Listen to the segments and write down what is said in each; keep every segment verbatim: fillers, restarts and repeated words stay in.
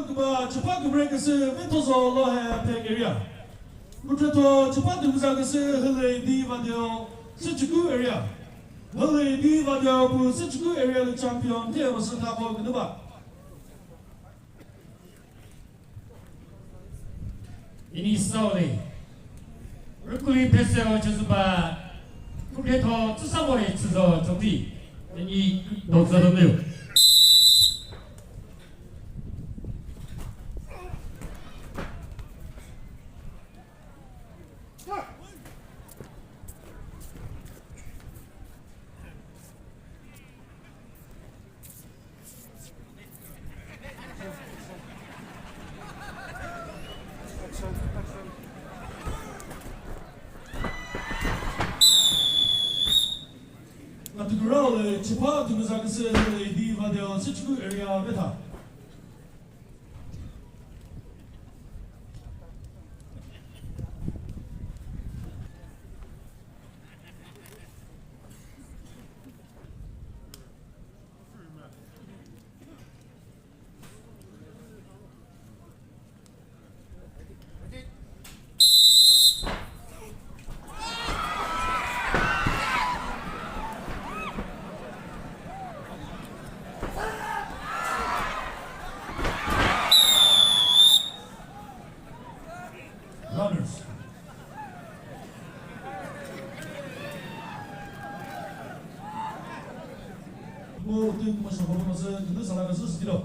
Küba chipha kümre küsü Vethozo Lohe Phek area. Kükretho chipha tümüza küsü Hülüi D Vadeo Süchükü area. Hülüi D Vadeo pü Süchükü area lü champion the masü thapho künüba. Ini Sauli. Rükuli pheseo chüzüba. Kükretho tsüsamo ye chüzo chokti. Ini doksa dongeu. Atükurao le chipha tümüza küsü le D Vadeo Süchükü area vetha. Runners. Bu tüm maçı vurması, tüm salakası stilo.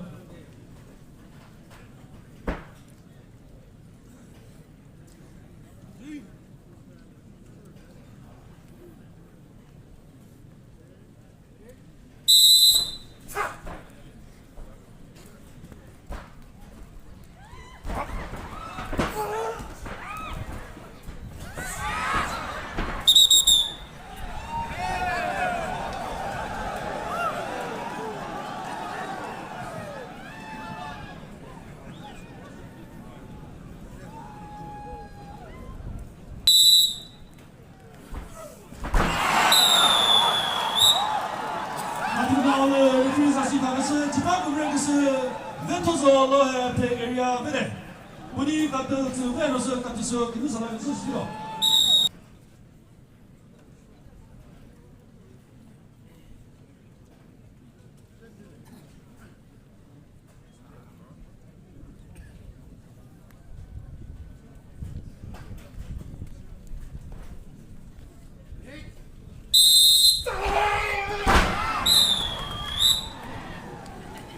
Mati na ole referee sa shi ta kese, chipa kumre kese, Vethozo Lohe Phek area vede. Puni katu tsu ve no se katu so kinu sala kese sio.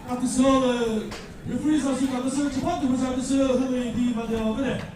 Katu so le, referee sa shi katu so, chipa tu sa katu so, hali di ma de vede.